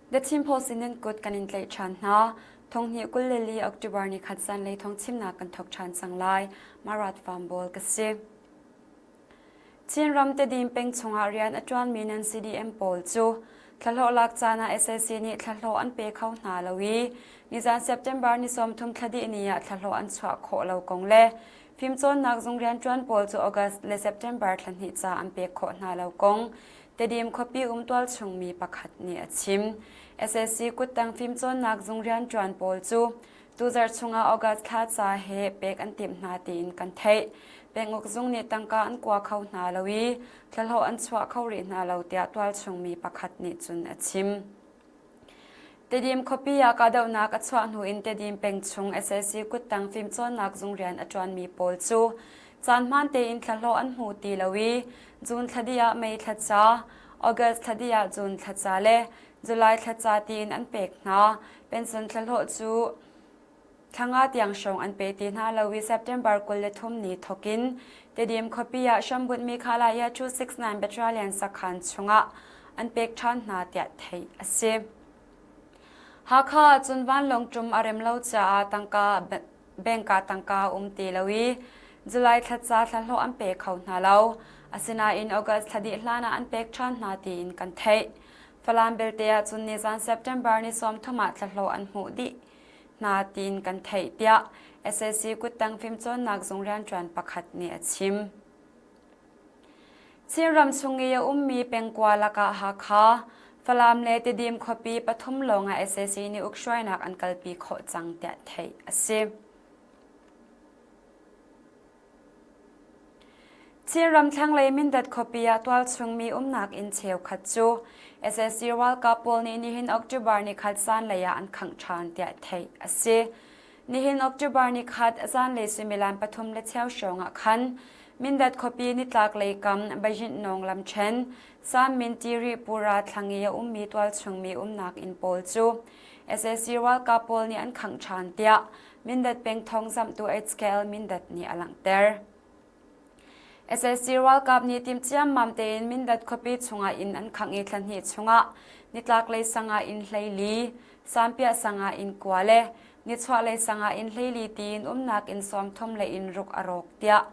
The Chin Post in nan kut kan in tlaih ṭhan hna. Thonghnih 24 October ni khat zanlei thawngchimnak kan thawk ṭhan cang lai. Marat Farm Ball ka si. Chinram Tedim peng chungah rian a ṭuanmi nan CDM pawl cu thlahlawh lak caan ah sac nih thlahlawh an pe kho hna lo i nizan September ni 30 thla dih ni ah thlahlawh an chuah khawh lo kong le fimcawnnak zung rianṭuan pawl cu August le September thla hnih ca an pek khawh hna lo kong Tedim khuapi um tualchung mi pakhat nih a chim. Sac kuttang fimcawnnak zung rianṭuan pawl cu Tuzarh chungah August thla ca he pek an timh hna tiin kan theih. Penguk zung nih tangka an kua kho hna lo i thlahlawh an chuah kho rih hna lo tiah tualchung mi pakhat nih cun a chim. Tedim khuapi ah kahdohnak a chuah hnu in Tedim peng chung sac kuttang fimcawnnak zung rian a ṭuanmi pawl cu caan hmaan tein thlahlawh an hmu ti lo i June thla dih ah May thla ca, August thla dih ah June thla ca le July thla ca tiin an pek hna. Pension thlahlawh cu thla nga tiang hrawng an pe ti hna lo i September 23 ni thawk in Tedim khuapi ah hrambunhmi Khalaya 269 Battalion sakhan chungah an pek ṭhan hna tiah theih a si. Hakha ah cun vanlawng ṭum a rem lo caah tangka bank ah tangka a um ti lo i July thla ca thlahlawh an pe kho hna lo. Asinain August thla dih hlan ah an pek ṭhan hna tiin kan theih. Falam belte ah cun nizan September ni 30 ah thlahlawh an hmuh dih hna tiin kan theih tiah sac kuttang fimcawnnak zung rianṭuan pakhat nih a chim. Chinram chung i a ummi pengkua lakah Hakha, Falam le Tidim khuapi pathum lawngah sac nih ukhruainak an kalpi khawh cang tiah theih a si. Chinram thlanglei Mindat khuapi ah tualchungmi umnak inn cheukhat cu sac ralkap pawl nih nihin October ni khat zanlei ah an khangh ṭhan tiah theih a si. Nihin October ni khat zanlei suimilam pathum le cheu hrawng ah khan Mindat khuapi nitlaklei kam Bayintnawng lamṭhen Sammin Tiri Pura thlang i a ummi tualchungmi umnak inn pawl cu sac ralkap pawl nih an khangh ṭhan tiah Mindat peng thawngzamhtu HKL Mindat nih a langhter. Sac ralkap nih tim ciammam tein Mindat khuapi chungah inn an khangh i thla hnih chungah nitlaklei sang ah inn 14, Sanpiah sang ah inn kua le nichuahlei sang ah inn 14 tiin umnak inn 30 le inn ruk a rawk tiah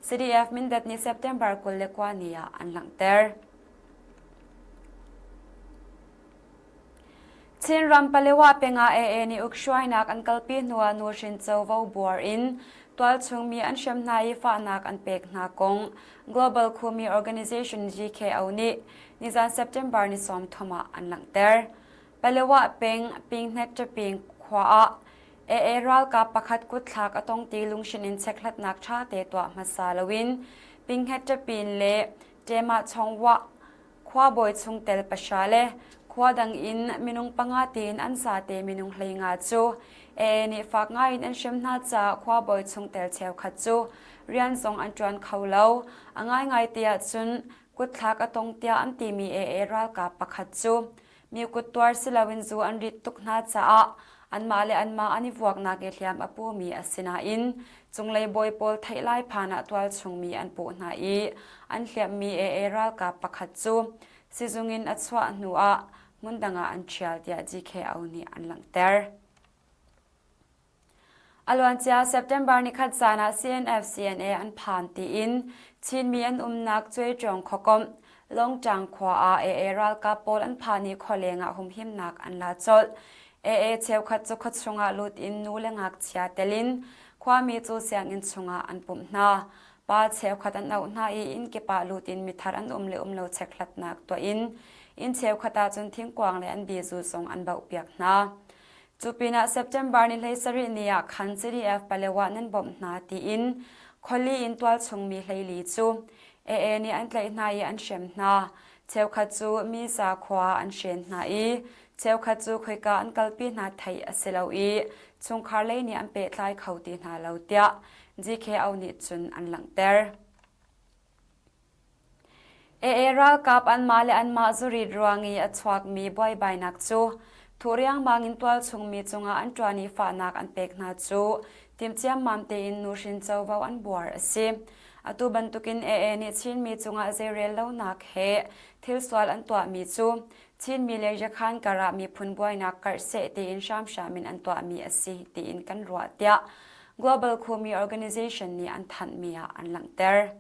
CDF Mindat nih September 29 ni ah an langhter. Chinram Palewa peng ah AA nih ukhruainak an kalpi hnuah nuhrin covo buar in tualchung mi an hrem hna i fahnak an pek hna kong Global Khumi Organization GKO nih nizan September ni 30 ah an langhter. Palewa peng Pinghnet Ṭaping khua ah AA ralkap pakhat kutthlak a tong ti lunghrinh in chekhlatnak ṭha te tuah hmasa loin Pinghet Ṭapin le Ṭemah Chongwah Khuabawi chungtel pahra le khua dang in minung panga tiin an zate minung 15 cu AA nih fak ngaiin an hrem hna caah khuabawi chungtel cheukhat cu rian zong an ṭuan kho lo. A ngaingai ti ahcun kutthlak a tong tiah an timi AA ralkap pakhat cu mi kuttuar si loin zu an rit tuk hna caah anmah le anmah an i vuaknak i hliam a pumi a si nain cunglei bawi pawl theih lai phan ah tualchungmi an puh hna i an hliammi AA ralkap pakhat cu sizung in a chuah hnu ah hmundang ah an ṭhial tiah GKO nih an langhter. A luancia September nikhat zan ah CNF-CNA an phan tiin Chinmi an umnak Cuaiṭawng khuakomh Longṭang khua ah AA ralkap pawl an phan i khualeng ah humhimnak an la colh. AA cheukhat cu khuachung ah lut in nu le ngakchia tel in khuami cu sianginn chungah an pumh hna. Pa cheukhat an auh hna i inn kip ah lut in mithar an um le um lo chekhlatnak tuah in inn cheukhat ah cun thingkuang le an bizu zong an bauhpiak hna. Cu pinah September ni 17 ni ah khan CDF Palewa nan bawmh hna tiin khuali in tualchungmi 14 cu AA nih an tlaih hna i an hrem hna. Cheukhat cu Misa khua an hren hna i cheukhat cu khoika an kalpi hna theih a si lo i chungkhar lei nih an pehtlai kho ti hna lo tiah GKO nih cun an langhter. AA ralkap anmah le anmah zurit ruang i a chuakmi buaibainak cu thuh riangmang in tualchungmi cungah an ṭuan i fahnak an pek hna cu tim ciammam tein nuhrin covo an buar a si. Atu bantukin AA nih Chinmi cungah zeirel lonak he thil sual an tuahmi cu Chinmi le Yakhan karah miphun buainak karh seh tiin hramhram in an tuahmi a si tiin kan ruah tiah Global Khumi Organization nih an thanhmi ah an langhter.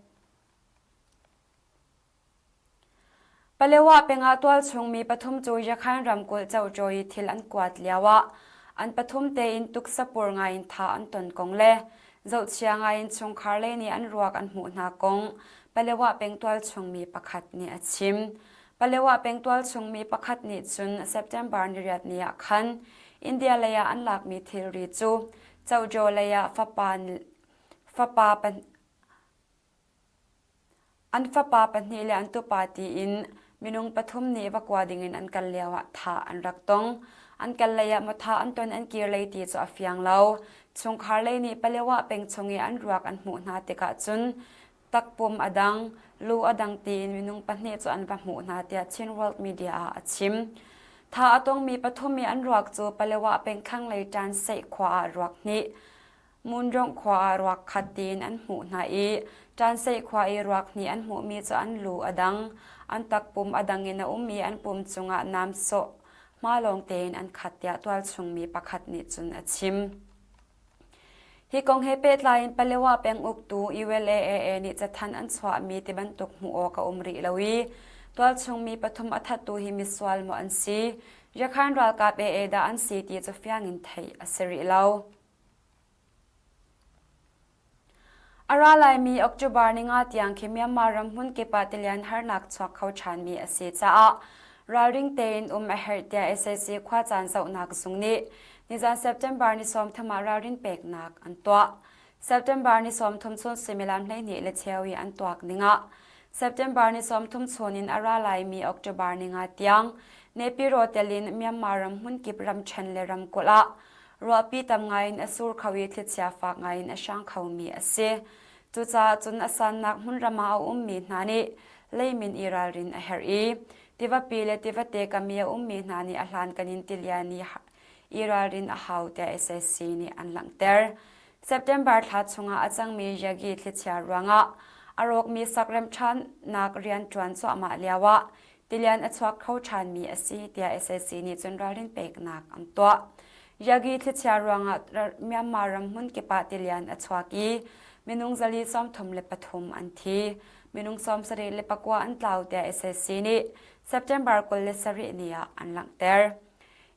Palewa pengah tualchung mi pathum cu Yakhan ramkulh Cohtaw i thil an kuat lioah an pathum tein tuksapur ngaiin tha an ton kong le zohchia ngaiin chungkhar lei nih an ruak an hmuh hna kong Palewa peng tualchung mi pakhat nih a chim. Palewa peng tualchung mi pakhat nih cun September niriat ni ah khan India lei ah an lakmi thilri cu Cohtaw lei ah fapa fapa An fapa pahnih le an tupa tiin minung pathum nih va kua dingin an kal lioah thah an rak tong. An kal lei ah mawtha an ton an kir lei ti cu a fiang lo. Chungkhar lei nih Palewa peng chung i an ruak an hmuh hna tikah cun takpum a dang, lu a dang tiin minung pahnih cu an va hmuh hna tiah Chin World Media ah a chim. Tha a tongmi pathum i an ruak cu Palewa peng thlanglei Ṭanseih khua ah ruak hnih, Munrong khua ah ruak khat tiin an hmuh hna i Ṭanseih khua i ruak hnih an hmuhmi cu an lu a dang, an takpum a dang in a um i an pum cungah nam sawh hma lawng tein an khat tiah tualchungmi pakhat nih cun a chim. Hi kong he pehtlai in Palewa peng uktu ULAAA nih cathanh an chuahmi ti bantuk hmuh awk a um rih lo i tualchungmi pathum a thattu hi misual maw an si, Yakhan ralkap AA dah an si ti cu fiang in theih a si rih lo. A ra laimi October ninga tiang khi Myanmar ram hmunkip ah tilian harnak chuak kho ṭhanmi a si caah ralring tein um a herh tiah sac khuacaan zohnak zung nih nizan September ni 30 ah ralrin peknak an tuah. September ni 30 chun suimilam 12 le cheu i an tuak ning ah September ni 30 chun in a ra laimi October ninga tiang Nepiro tel in Myanmar ram hmunkip ramṭhen le ramkulh ah Ruahpi tam ngaiin a sur kho i thlichia fak ngaiin a hrang khomi a si. Cucaah cun a sannak hmunram ah a ummi hna nih leimin i ralrin a herh i tivapi le tivate kam i a ummi hna nih a hlankan in tilian i i ralrin a hau tiah sac nih an langhter. September thla chungah a cangmi Yagi thlichia ruangah a rawkmi sakrem ṭhannak rian ṭuan cuahmah lioah tilian a chuak kho ṭhanmi a si tiah sac nih cun ralrin peknak an tuah. Yagi thlichia ruangah Myanmar ram hmunkip ah tilian a chuak i minung 133 an thi. Minung 79 an tlau tiah sac nih September 27 ni ah an langhter.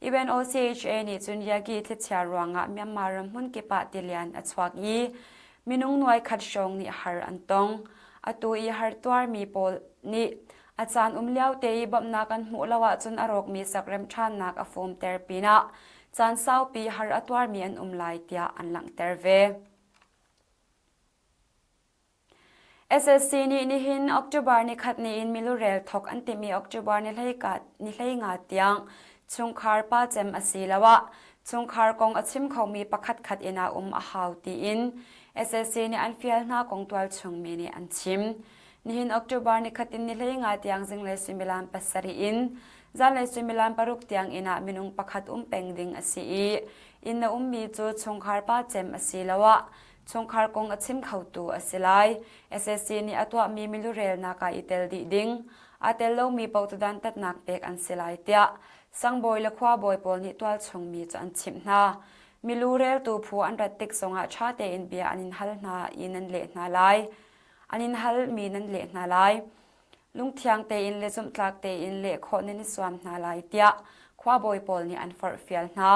UNOCHA nih cun Yagi thlichia ruangah Myanmar ram hmunkip ah tilian a chuak i minung nuai khat hrawng nih har an tong. Atu i har tuarmi pawl nih A caan um lio te i bawmhnak an hmuh lo ahcun a rawkmi sakrem ṭhannak a fawmter pinah caan saupi har a tuarmi an um lai tiah an langhter ve. SSC nih nihin October nikhat ni in milurel thok an timi October ni 13 tiang chungkhar pa cem asiloah chungkhar kong a chim khomi pakhatkhat inn ah um a hau tiin SSC nih an fial hna kong tualchungmi nih an chim. Nihin October nikhat in ni 15 tiang zinglei suimilam pasarih in zanlei suimilam paruk tiang inn ah minung pakhat um peng ding a si i inn a ummi cu chungkhar pa cem asiloah chungkhar kong a chim khotu a si lai. SSC nih a tuahmi milurelnak ah i tel dih ding, aa tel lomi paoh cu dantatnak pek an si lai tiah sangbawi le khuabawi pawl nih tualchungmi cu an chimh hna. Milu reltu phu an rat tik zongah ṭha tein bia an in hal hna i nan leh hna lai. An in halmi nan leh hna lai. Lungthiang tein le zumhtlak tein leh khawh nan i zuam hna lai tiah khuabawi pawl nih an forhfial hna.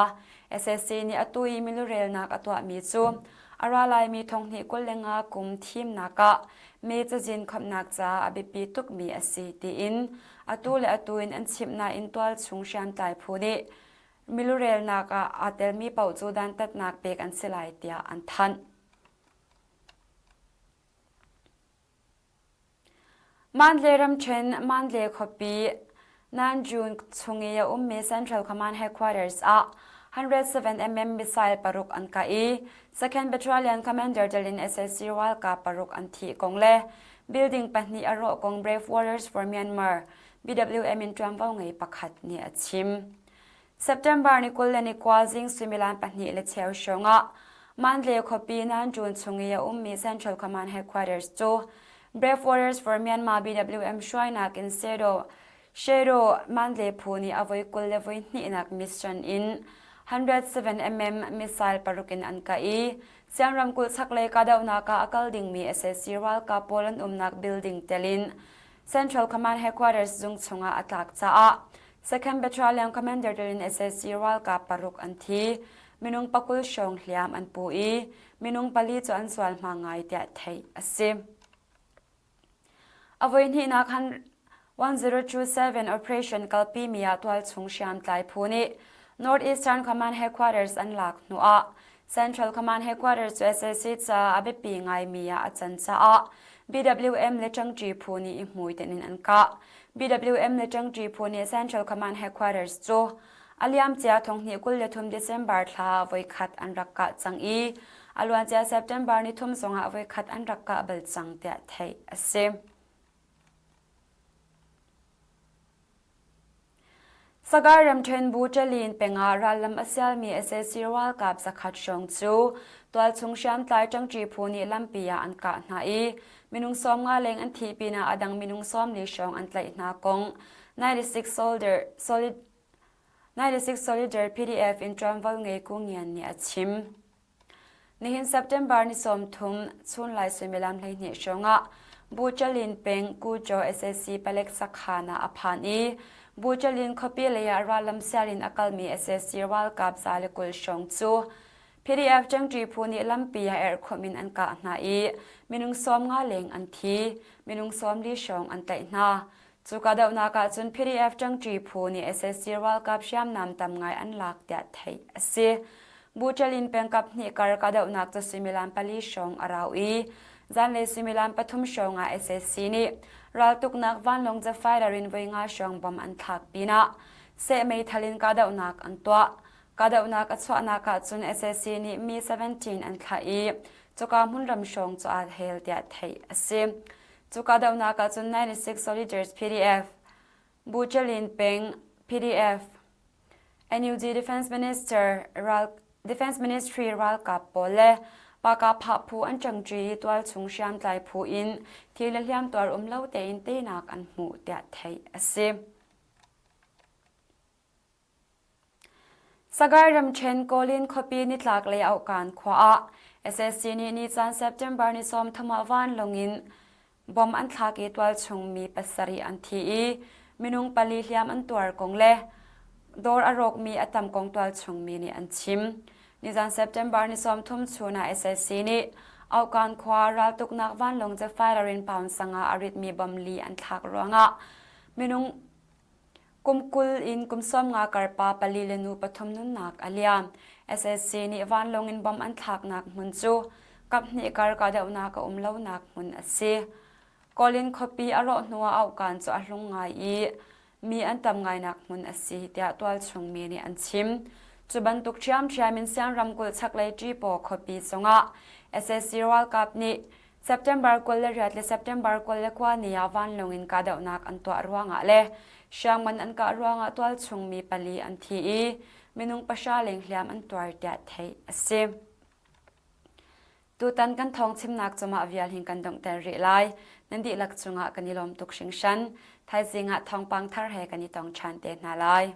SSC nih atu i milurelnak a tuahmi cu a ra laimi thonghnih 25 kum thimnak ah me cazin khawmhnak caah a biapi tukmi a si tiin atu le atu in an chimh nain tualchung hriamtlai phu nih milurelnak ah aa telmi paoh cu dantatnak pek an si lai tiah an thanh. Mandalay ramṭhen Mandalay khuapi Nanjun chung i a ummi Central Command Headquarters ah 107mm missile paruk an kah i Second Battalion Commander tel in sac ralkap paruk an thih kong le building pahnih a rawh kong Brave Warriors for Myanmar BWM in ṭuanvo ngei pakhat nih a chim. September ni 29 zing suimilam pahnih le cheu hrawng ah Mandalay khuapi Nanjun chung i a ummi Central Command Headquarters cu Brave Warriors for Myanmar BWM hruainak in Sedo. Shadow Mandle phu nih a voi 20 le voi hnihnak mission in 107mm missile paruk in an kah i Siang ramkulh chaklei kahdohnak ah a kal dingmi sac ralkap pawl an umnak building tel in Central Command Headquarters zung chungah a tlak caah Second Battalion Commander tel in sac ralkap paruk an thi. Minung pakul hrawng hliam an pu i minung pali cu an zualhma ngai tiah theih a si. A voihnihnak han 1027 operation kalpimi ah tualchung hriamtlai phu nih North Eastern Command Headquarters an lak hnuah Central Command Headquarters cu sac caah a biapi ngaimi ah a can caah BWM le ṭangṭi phu nih i hmuitenh in an kah. BWM le ṭangṭi phu nih Central Command Headquarters cu A liamcia thonghnih 23 December thla voikhat an rak kah cang i a luancia September nithum zongah voikhat an rak kah bal cang tiah theih a si. Sagar ramṭhen bu Ṭalin pengah rallam a sialmi sac ralkap zakhat hrawng cu tualchung hriamtlai ṭangṭi phu nih lampi ah an kah hna i minung 50 leng an thih pinah a dang minung 40 hrawng an tlaih hna kong 96 Soldier Solid 96 Soldier PDF in ṭuanvo ngei Ku Ngian nih a chim. Nihin September ni 30 chunlai suimilam 12 hrawngah Buchalin peng Kujo SAC palek sakhan ah a phan i Buchalin khuapi lei ah rallam sial in a kalmi SAC ralkap 120 hrawng cu PDF ṭangṭi phu nih lampi ah erhkhumh in an kah hna i minung 50 leng an thi, minung 40 hrawng an tlaih hna. Cu kahdohnak ahcun PDF ṭangṭi phu nih sac ralkap hriamnam tam ngai an lak tiah theih a si. Buṭalin peng kaphnih kar kahdohnak cu suimilam pali hrawng a rau i zanlei suimilam pathum hrawng ah sac nih raltuknak vanlawng ca fighter in voi nga hrawng bom an thlak pinah seh meithal in kahdohnak an tuah. Kahdohnak a chuahnak ahcun sac nih mi 17 an thlah i cuka hmunram hrawng cu aa hel tiah theih a si. Cu kahdohnak ahcun 96 Soldiers PDF, Buchalin peng PDF, NUG Defense Minister ral Defense Ministry ralkap pawl le Pakah phu an ṭangṭi i tualchung hriamtlai phu in thi le hliamtuar um lo tein teinak an hmuh tiah theih a si. Sagaing ramṭhen Kawlin khuapi nitlak lei Auhkan khua ah sac nih nicaan September ni 30 ah vanlawng in bomb an thlak i tualchung mi pasarih an thi i minung pali hliam an tuar kong le dawr a rawkmi a tam kong tualchung mi nih an chim. Nizan September ni 30 chun ah sac nih Auhkan khua raltuknak vanlawng jet fighter in pound sanga a ritmi bomb li an thlak ruangah minung Kum 20 in kum 50 kar pa pali le nu pathum nunnak a liam. Sac nih vanlawng in bomb an thlaknak hmun cu kaphnih kar kahdohnak a um lonak hmun a si. Kawlin khuapi a rawh hnuah auhkaan cu a hlung ngai i mi an tam ngainak hmun a si tiah tualchung mi nih an chim. Cu bantuk ṭhiamṭhiam in Siang ramkulh chaklei Ṭipaw khuapi zongah sac ralkap nih September 28 le September 29 ni ah vanlawng in kahdohnak an tuah ruangah le hriamngan an kah ruangah tualchung mi pali an thi i minung pahra leng hliam an tuar tiah theih a si. Tutan kan thawng chimnak cumah vial hin kan donghter rih lai. Nan dihlak cungah kan i lawm tuk hringhran. Thaizing ah thawngpang thar he kan i tong ṭhan te hna lai.